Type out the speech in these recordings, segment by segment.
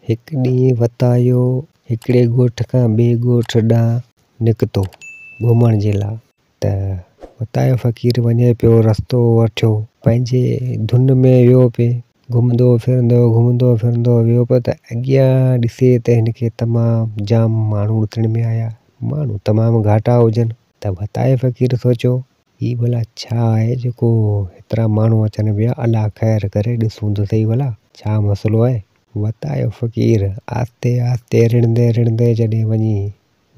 هڪ ڏينهن وتايو هڪڙي ڳوٺ کان ٻئي ڳوٺ ڏانهن نڪتو گهمڻ جي لاء ته وتايو فقير وڃي پيو رستو وٺيو پنهنجي ڌن ۾ ويو پئي گهمندو ڦرندو گهمندو ڦرندو ويو پئي ته اڳيان ڏسي ته هن کي تمام جام ماڻهو ڏسڻ ۾ آيا ماڻهو تمام گهاٽا هجن ته وتايي فقير سوچيو هي ڀلا ڇا آهي جيڪو هيترا ماڻهو اچن پيا، الله خير ڪري ڏسون ته سهي ڀلا ڇا مسئلو آهي. وتايو فقير آهستي آهستي رڙندي رڙندي جڏهن وڃي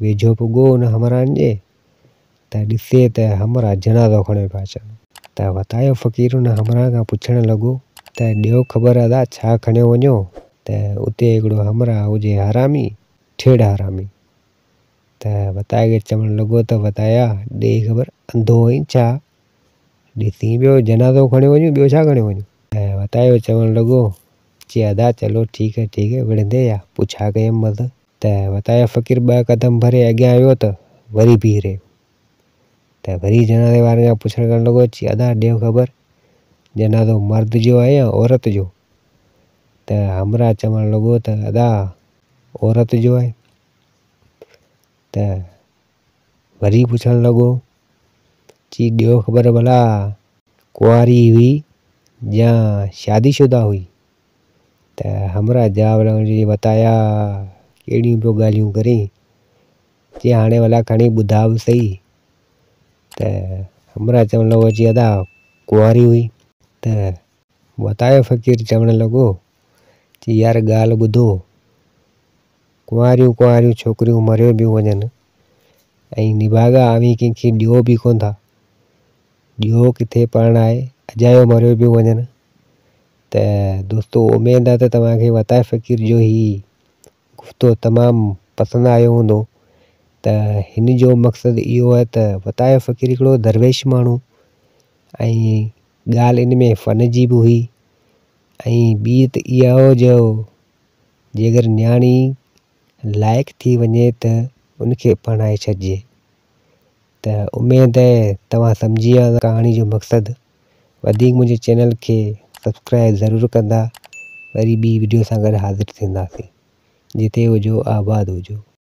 ويجهو پڳو ان همراهن جي ته ڏسي ته همراهه جنازو کڻيو پيا اچن. ته وتايو فقير ان همراهه کان پڇڻ لڳو ته ڏيو خبر ادا ڇا کڻيو وڃو ته اتي هڪڙو همراهه هجي حرامي ٺيڙهه حرامي. ته وتايي کي چوڻ لڳو ته وتايا ڏي خبر انڌو آهين ڇا؟ ڏسين پيو جنازو کڻيو وڃون ٻيو ڇا کڻيو وڃون؟ ته وتايو چوڻ لڳو چي ادا چلو ٺيڪ هي ٺيڪ هي وڙهندي يا پڇا ڪيم بس. ته وتايو فقير ٻه قدم ڀري اڳيان ويو ته وري بيهي رهيو. ته وري جنازي وارن کان پڇڻ ڪرڻ لڳو چي ادا ڏيو خبر جنازو مرد جو آهي يا عورت جو؟ ته همراهه چوڻ لڳو ته ادا عورت جو آهي. ته وري پڇڻ لڳو، چي ڏيو خبر ڀلا ڪنواري هئي يا شادي شده هئي؟ ته همراهه جواب لڳو چي وتايا ڪهڙيون پيو ڳالهيون ڪرين، چي هاڻي ڀلا کڻي ٻڌاء به سهي. ته همراهه چوڻ لڳو چي ادا ڪنواري هئي. ته وتايو فقير چوڻ لڳو چي يار ڳالهه ٻڌو، ڪنواريون ڪنواريون ڇوڪريون مريو پيون وڃن ۽ نڀاڳا اوهين ڪنهن کي ڏيو به ڪونه ٿا. ڏيو ڪٿي پرڻائي اجايو مريو پيون وڃن. ته دوستو اميد آهي ته توهان کي وتائي فقير جو هي گفتو تمام پسند آيو هوندو. ته هن جو مقصد اهو آهي ته وتايو فقير هڪڙو درويش ماڻهو ۽ ڳالهه ان ۾ فن جي به هئي ۽ ٻي ته اها هو جو جيڪر نياڻي لائق ٿي وڃي ته ان کي پرڻائي ڇڏجي ته اميد آهي توهان سمجهي ويا هوندا ڪهاڻي جو مقصد وڌيڪ منهنجي چينل کي سبسڪرائب ضرور ڪندا وري ٻي وڊيو سان گڏ حاضر ٿينداسين جتي هجو آباد هجو.